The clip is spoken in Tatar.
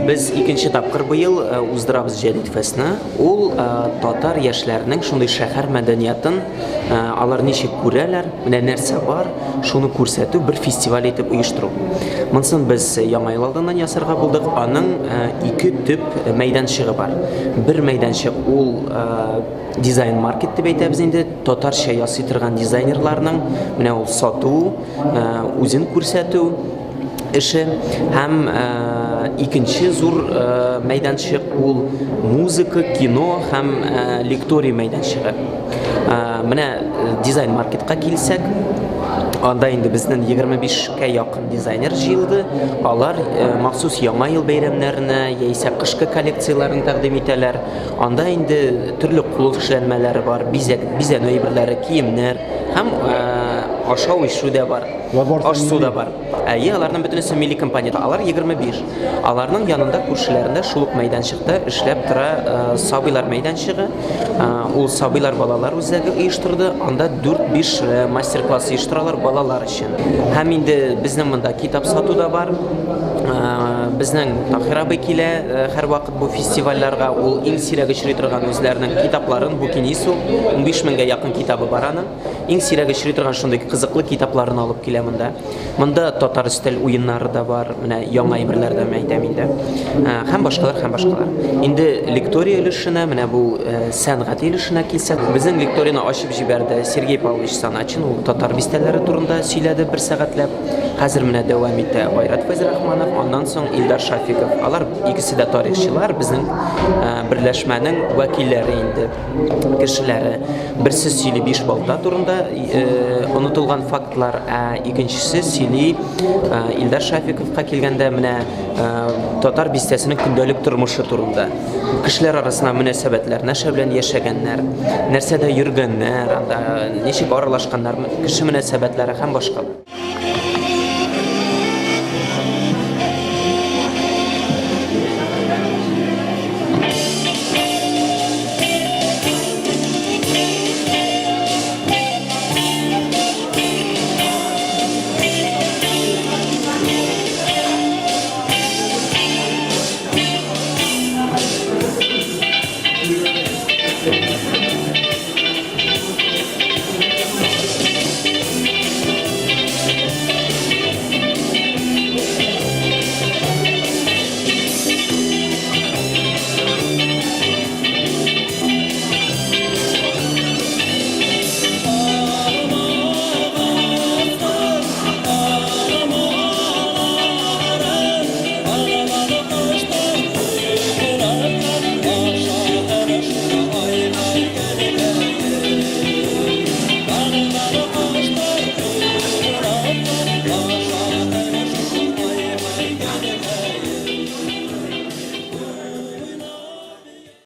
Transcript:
Без икенче тапкыр быел уздырабыз Җәдит фестны. Ул татар яшьләренең шундый шәһәр мәдәниятын алар ничек күрәләр, менә нәрсә бар, шуны күрсәтү, бер фестиваль итеп оештыру. Монысын без Яңа ел алдыннан ясарга булдык. Аның ике төп мәйданчыгы бар. Бер мәйданчык ул дизайн-маркет дип әйтәбез инде, татарча ясый торган дизайнерларның менә ул сату, үзен күрсәтү эше һәм икенче зур мәйданчык ул музыка, кино һәм лекторий мәйданчыгы. Менә дизайн маркетка килсәк, анда инде безнең 25-кә якын дизайнер җыелды. Алар махсус яңа ел бәйрәмнәренә яисә кышкы коллекцияләрен тәкъдим итәләр. Анда инде төрле кул эшләнмәләре бар, бизәк, бизәнү әйберләре, киемнәр һәм ашау-эчү дә бар. Аш-су да бар. Әйе, аларның бөтенесе милли компания. Алар 25. Аларның янында күршеләрендә шул ук мәйданчыкта эшләп тора сабыйлар мәйданчыгы. Ул сабыйлар балалар үзәге оештырды. Анда 4-5 мастер-класс оештыралар балалар өчен. Һәм инде безнең монда китап сату да бар. Безнең Таһир абый килә һәрвакыт бу фестивальләргә. Ул иң сирәк очрый торган үзләренең китапларын, букинису, 15 меңгә якын китабы бар аның. Иң сирәк очрый торган шундый кызыклы китапларын алып килә монда. Монда татар өстәл уеннары да бар, менә яңа әйберләр дә әйтәм инде. Һәм башкалар, һәм башкалар. Инде лектория өлешенә, менә бу сәнгать өлешенә килсәк, безнең лекторияне ачып җибәрде Сергей Павлович Саначин, ул татар бистәләре турында сөйләде бер сәгатьләп. Хәзер менә дәвам итә Айрат Фәйзрахманов, аннан соң Илдар Шафиков. Алар икесе дә тарихчылар, безнең берләшмәнең вәкилләре инде. Кешеләре. Берсе сөйли биш балта турында онытылган фактлар, ә икенчесе сөйли Илдар Шафиковка килгәндә менә татар бистәсенең көндәлек тормышы турында. Кешеләр арасында мөнәсәбәтләр, нәрсә белән яшәгәннәр, нәрсәдә йөргәннәр, анда ничек аралашканнар, кеше мөнәсәбәтләре һәм башка.